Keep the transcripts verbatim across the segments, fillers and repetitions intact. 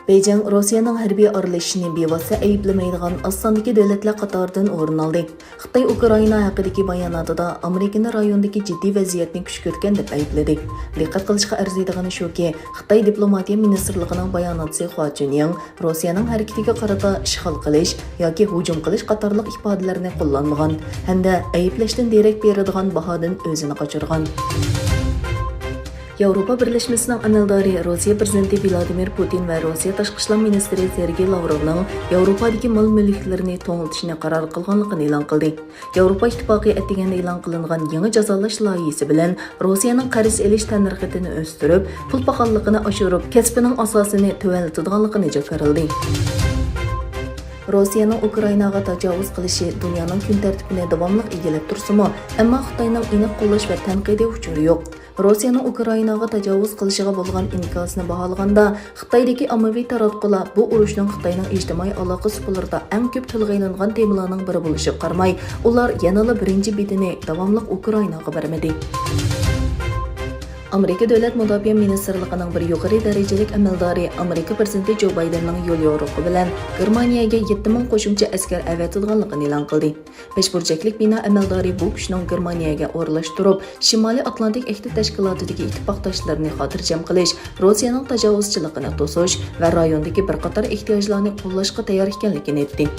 بېيجىڭ روسىيەنىڭ ھەربىي ئارىلىشىشىنى بىۋاسىتە ئەيىبلىمەيدىغان ئاز ساندىكى دۆلەتلەر قاتارىدىن ئورۇن ئالدى. خىتاي ئۇكرائىنا ھەققىدىكى باياناتىدا ئامېرىكىنى رايوندىكى جىددىي ۋەزىيەتنى كۈچكۈرتكەن دەپ ئەيىبلىدى. دىققەت قىلىشقا ئەرزىيدىغىنى شۇكى، خىتاي دىپلوماتىيە مىنىستىرلىقىنىڭ باياناتچىسى خۇا چۈنيىڭ روسىيەنىڭ ھەرىكىتىگە قارىتا ئىشغال قىلىش ياكى ھۇجۇم قىلىش قاتارلىق ئىپادىلەرنى قوللانمىغان ھەمدە ئەيىبلەشتىن دېرەك بېرىدىغان باھادىن ئۆزىنى قاچۇرغان. ياۋروپا بىرلەشمىسىنىڭ ئەمەلدارى روسىيە پىرېزىدېنتى ۋلادىمىر پۇتىن ۋە روسىيە تاشقى ئىشلار مىنىستىرى سېرگېي لاۋروۋنىڭ ياۋروپادىكى مال مۈلۈكلىرىنى توڭلىتىشنى قارار قىلغانلىقىنى ئېلان قىلدى. ياۋروپا ئىتتىپاقى ئەتىگەندە ئېلان قىلىنغان يېڭى جازالاش لايىھىسى بىلەن روسىيەنىڭ قەرز ئېلىش تەننەرخىنى ئۆستۈرۈپ، پۇل پاخاللىقىنى ئاشۇرۇپ، كەسپىنىڭ ئاساسىنى تۆۋەنلىتىدىغانلىقىنى جاكارلىدى. روسىيەنىڭ ئۇكرائىناغا تاجاۋۇز قىلىشى دۇنيانىڭ كۈن تەرتىپىنى داۋاملىق ئىگىلەپ تۇرسىمۇ، ئەمما خىتاينىڭ ئېنىق قوللاش ۋە تەنقىدىي ئۇچۇرى يوق. روسىيەنىڭ ئۇكرائىناغا تاجاۋۇز قىلىشىغا بولغان ئىنكاسىنى باھالىغاندا، خىتايدىكى ئاممىۋى تاراتقۇلار بۇ ئۇرۇشنىڭ خىتاينىڭ ئىجتىمائىي ئالاقە سۇپىلىرىدا ئەڭ كۆپ تىلغا ئېلىنغان تېمىلارنىڭ بىرى بولۇشىغا قارىماي، ئۇلار يەنىلا بىرىنچى بېتىنى داۋاملىق ئۇكرائىناغا بەرمىدى. ئامېرىكا دۆلەت مۇداپىئە مىنىستىرلىقىنىڭ بىر يۇقىرى دەرىجىلىك ئەمەلدارى ئامېرىكا پىرېزىدېنتى جو بايدېننىڭ يوليورۇقى بىلەن گېرمانىيەگە يەتتە مىڭ قوشۇمچە ئەسكەر ئەۋەتىدىغانلىقىنى ئېلان قىلدى. بەش بۇرجەكلىك بىنا ئەمەلدارى بۇ كۈچنىڭ گېرمانىيەگە ئورۇنلاشتۇرۇپ، شىمالىي ئاتلانتىك ئەھدى تەشكىلاتىدىكى ئىتتىپاقداشلىرىنى خاتىرجەم قىلىش، روسىيەنىڭ تاجاۋۇزچىلىقىنى توسۇش ۋە رايوندىكى بىر قاتار ئېھتىياجلارنى قوللاشقا تەييار ئىكەنلىكىنى ئېيتتى.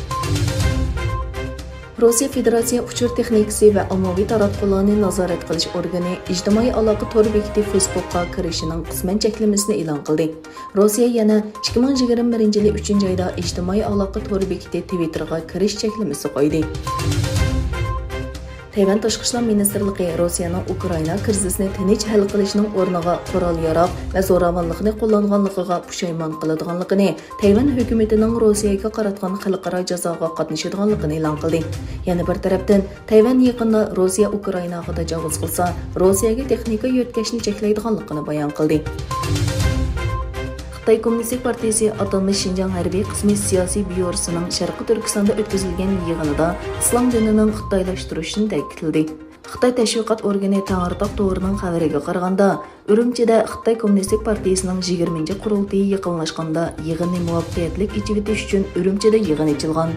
روسىيە فېدېراتسىيە ئۇچۇر تېخنىكىسى ۋە ئاممىۋى تاراتقۇلارنى نازارەت قىلىش ئورگىنى ئىجتىمائىي ئالاقە تور بېكىتى فېيسبوكقا كىرىشىنىڭ قىسمەن چەكلىمىسىنى ئېلان قىلدى. روسىيە يەنە ئىككى مىڭ يىگىرمە بىرىنچى يىلى ئۈچىنچى ئايدا ئىجتىمائىي ئالاقە تور بېكىتى تىۋىتتېرغا كىرىش چەكلىمىسى قويدى. تەيۋەن تاشقى ئىشلار مىنىستىرلىقى روسىيەنىڭ ئۇكرائىنا كىرىزىسىنى تىنچ ھەل قىلىشنىڭ ئورنىغا قورال-ياراغ ۋە زوراۋانلىقنى قوللانغانلىقىغا پۇشايمان قىلىدىغانلىقىنى، تەيۋەن ھۆكۈمىتىنىڭ روسىيەگە قاراتقان خەلقئارا جازاغا قاتنىشىدىغانلىقىنى ئېلان قىلدى. يەنە بىر تەرەپتىن، تەيۋەن يېقىندا روسىيە ئۇكرائىناغا تاجاۋۇز قىلسا، روسىيەگە تېخنىكا يۆتكەشنى چەكلەيدىغانلىقىنى بايان قىلدى. خىتاي كوممۇنىستىك پارتىيىسى ئاتالمىش شىنجاڭ ھەربىي قىسمى سىياسىي بيۇروسىنىڭ شەرقىي تۈركىستاندا ئۆتكۈزۈلگەن يىغىنىدا ئىسلام دىنىنىڭ خىتايلاشتۇرۇشىنى تەكىتلىدى. خىتاي تەشۋىقات ئورگىنى تەڭرىتاغ تورىنىڭ خەۋىرىگە قارىغاندا، ئۈرۈمچىدە خىتاي كوممۇنىستىك پارتىيىسىنىڭ يىگىرمىنچى قۇرۇلتىيى يېقىنلاشقاندا يىغىننى مۇۋەپپەقىيەتلىك ئېچىۋېتىش ئۈچۈن ئۈرۈمچىدە يىغىن ئېچىلغان.